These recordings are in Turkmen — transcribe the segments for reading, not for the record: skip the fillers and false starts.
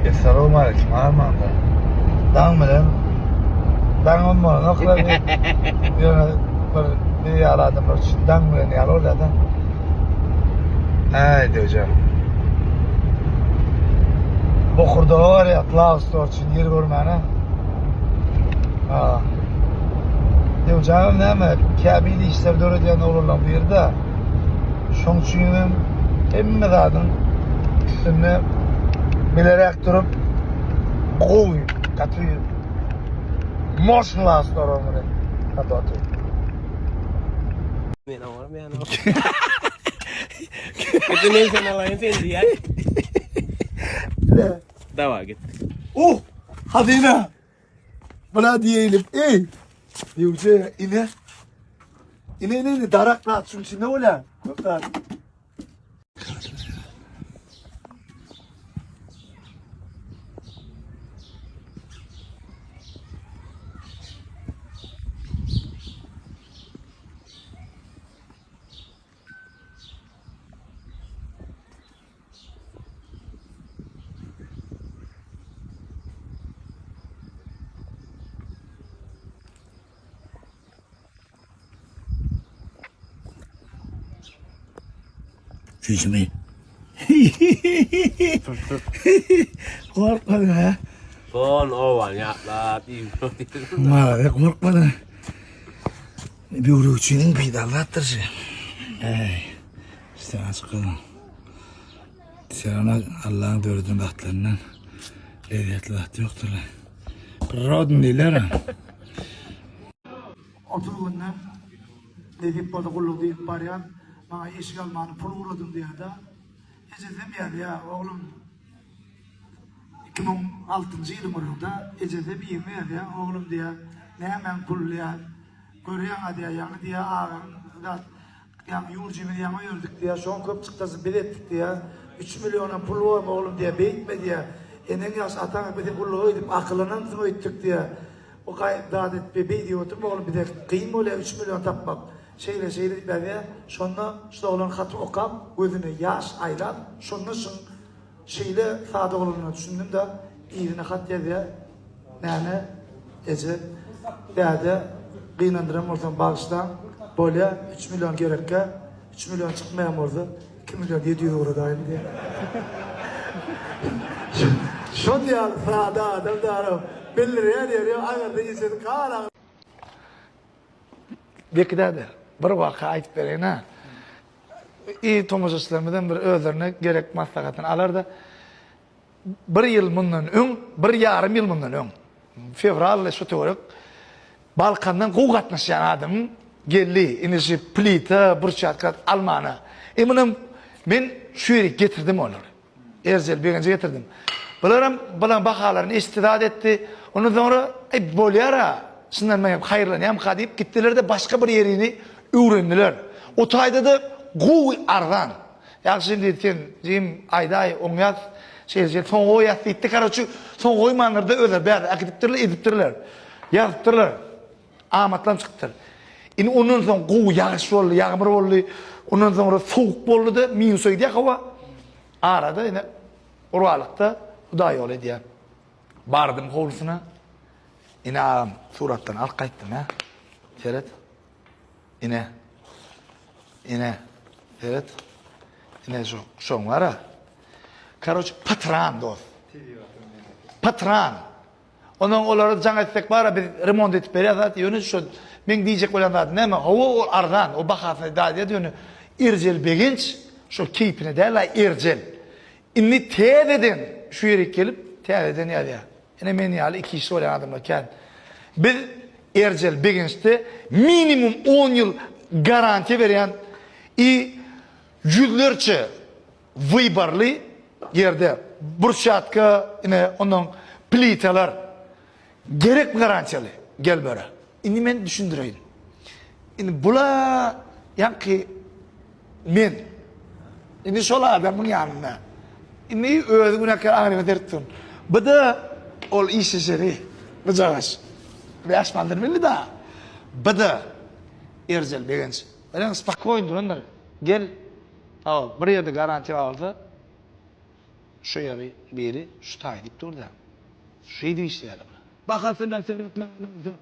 Essalawmaleýkim armanda. Daň bilen daňam bolanok ýöne bir biz ýaly adamlar üçin daň bilen ýaly bolýar-da. Äý döwje. Bokurdaga barýar, Love Store üçin ýer görmäne. Ha. Döwjäm näme, käbir işler döredýän oglanlaryň biri-de. Şoň üçin hem hemme zadyň üstünde bilerek durup gowy, gaty moşny laslar olmaly. Gaty. Men oňarym ýa. Git men sen alaýyn sen diýä. Dawa git. Oh, hazyna. Buna diýelim, ey. Diýuje ine. Ine ine ine darak zat şuň içinde bolýar. Köp zat. Süýjümi? Gorkmadyň ha? Son owan ýatlap iýip otyryn. Maňa gorkmadyň. Böwrek üçin iň peýdaly zatdyr şu. Äý. Sen açyk galyň. Sen Allah'ın döreden zatlaryndan lezzetli zat ýokdur. Rodny diýler. 30 günde nesip bolsa gulluk diýip barýan, maňa eşik almany pul ugradyň diýýär-de. Ejesem ýazýar, oglum 2006-njy ýylyň gürrüňde ejesem ýeňňe ýazýar, oglum diýýär, nämäň puly diýýär, görýäň-ä diýýär, ýaňy diýýär, agaň zat Ýaňy ýurjymyzy ýaňy ördük diýýär, şoň köp çykdajyny biz etdik diýýär. Üç millionam pul bormy oglum diýýär, beýtme diýýär. Eneň ýagşy, ataň bizi gulluga gidip akyllanansyň öýtdük diýýär. O gaý zat etme, beý diýip oturma oglum bize kyn bolýar üç million tapmak. Şeýle, şeýle diýip ýazýar. Şonda şul oglan haty okap, gözüne ýaş aýlap, şonda şuň Şeýle sada bolanyna düşündim-de, yzyna hat ýazýar, Näme, eje, däde, gynandyran bolsam bagyşlaň, bolýa, üç million gerekkä, üç million çykmaýan bolsa, 2 million 700 ugradaýyn diýýär. Şol ýaly sada adam dara bildirýän ýeri ýok, aňyrda ejesi gan agyr. Beki däde, bir waka aýdyp bereýin-ä. I tomaşaçylarymyzam bir özlerine gerek maslahatyny alar-da. Bir ýyl mundan öň, bir ýarym ýyl mundan öň, fewral şu töwerek Balkandan gowy gatnaşýan adamym geldi, indi şu plita, burçatka almana. E munam men şu ýere getirdim olary. Erjel Begenje getirdim. Bularam bulaň bahalaryny eşitdi zat etdi. Ondan soňra eý bolýar-a, şundan men haýyrlanýamyka diýip gitdiler-de başga bir ýerini öwrendiler. O taýda-da gowy arzan. Ýagşy indi sen jigim aýdaý oňýas şeýle şeýle soň goýas diýipdi. Karoçi soň goýmandyr-da özleri bärde äkidipdirler edipdirler. Ýazypdyrlar. Amatlam çykypdyr. Indi ondan soň gowy ýagyş boldy, ýagmyr boldy. Ondan soňra sowuk boldy-da, minusa gidýär howa. Arada ine Gurbalykda Hudaý ýoly edýär. Bardym howlusyna. Ine agam, suratdan alyp gaýtdym, hä. Seret. Ine. Ine. Seret. Ine şu, şoň bar-a. Karoç, patran dost. Patran. Ondan olara jaň etsek bara biz remont edip berýäs zat ýöne şo meň diýjek bolýan zadym näme hawa ol arzan o bahasyny da diýýär ýöne Erjel Begenç şol keýpine däl a Erjel indi täzeden şu ýerik gelip täzeden ýazýar ine men ýaly iki işli bolýan adamlar kän biz Erjel Begençde minimum on ýyl garantiýa berýän i ýüzlerçe Wyborly ýerde brusçatka ine ondan plitalar gerekmi garantiýaly gel böre. Indi men düşündireýin. Indi bula ýaňky men indi şol adamyň ýanynda. Indi özi günäkär aňryma seretsin. Bu-da ol işleşeni gyjagaç. Bäş mandyr bildi da. Bu-da Erjel Begenç. Bilen spokojny durandyr. Gel Hawa, bir ýerde garantiýa bar bolsa, Şu ýeri biri şu taýy diýip dur-da. Şeýdip işleýärler bular. Bahasyna seretmäniň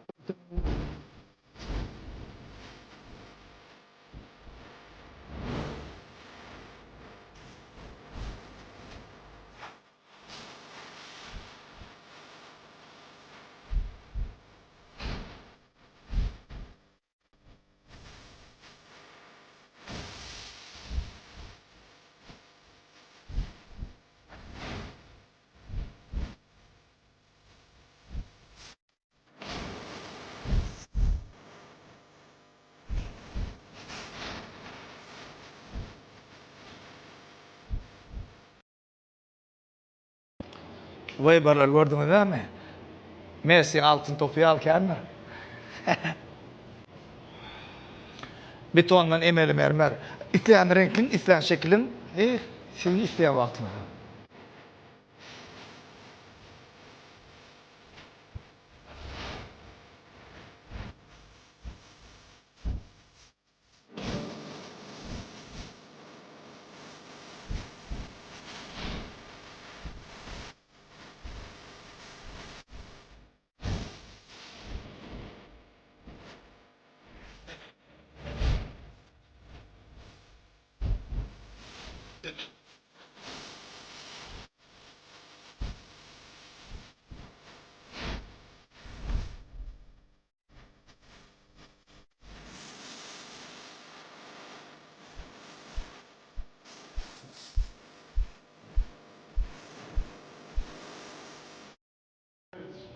Wyborlary gördüňiz dämi? Messi altyn topy ýaly kändir. Betondan emeli mermer. Isleýän reňkiň, islän şekiliň, e, siziň isleýän wagtyňyzda.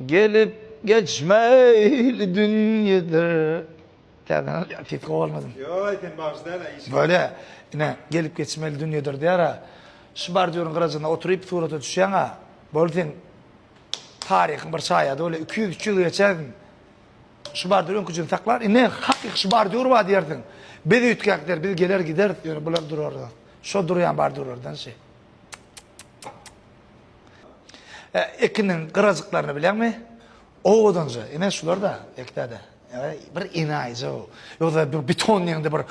Gelip geçmeli dünýedir. Täzeden alýan ses gowy almadym. Ýok, sen bagşy däl-ä, işiň. Bolýa. Ine, gelip geçmeli dünýedir diýär-ä. Şu bordýuryň gyrajygynda oturyp surata düşýäň-ä. Boldy sen taryhyň bir şaýady bolýa. 200-300 ýyl geçersiň. Şu bordýur öňküjini saklar. Ine, hakyky şu bordýur bar diýersiň. Biz üýtgäp gider, biz geler gideris, ýöne bular durar. Şo durýan bordýurlardan şi. Ekiniň gyrajyklaryny bilýäňmi? Owadanja. Ine şular-da, ekdäde. Bir enaýyja bu. Ýogsa bir beton diýeňde bir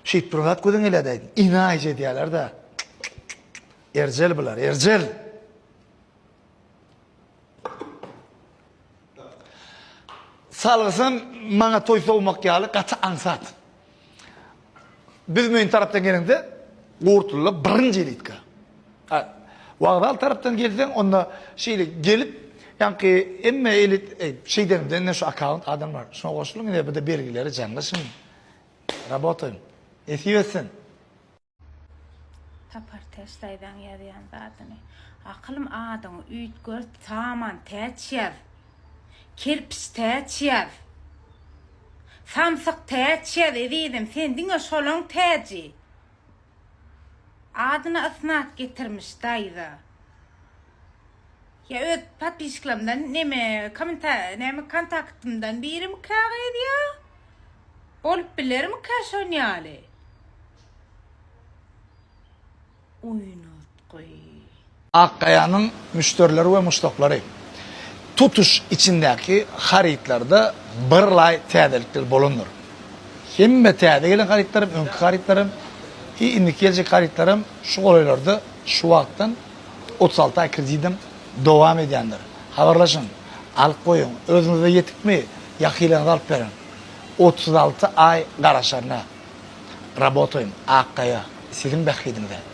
şeýdip duran zat gözüňe gelýär-dä. Enaýyja edýärler-de. Erjel bular, erjel. Salgysam maňa toý sowmak ýaly gaty aňsat. Büzmeýin tarapdan geleňde Gurtlyda birinji elitka. Wokzal tarapdan gelseň onda şeýle gelip ýaňky hemme elit şeýdenimde ine şu akkaunt adamlar şuňa goşulyň ine bu-da belgileri jaňlaşyň. Rabotaýyn. Nesip etsin. Sapartäç daýzaň ýazýan zadyny. Akylym adyňy üýtgert Saman täç ýaz. Kerpiç täç ýaz. Samsyk täç ýaz ezizim sen diňe şolaň täji. Adyna ysnat getirmiş daýza. Ýa öz podpisçiklerimden neme kommenta näme kontaktymdan birimikä gyz ýa? Bolup bilermikä şon ýaly? Oýnatgy. Akgaýanyň müşderileri we muşdaklary! Tutuş içindäki harytlarda birlaý täzelikler bolandyr. Hemme täze gelen harytlaram, öňki harytlaram i indiki geljek harytlaram şu golaýlarda şu wagtdan 36 aý kredidem dowam edýändir. Habarlaşyň, alyp goýuň, özüňize ýetikmi, ýakylaryňyza alyp beriň. 36 aý garaşaryna. Rabotaýym, Akgaýa, siziň bähbidiňize.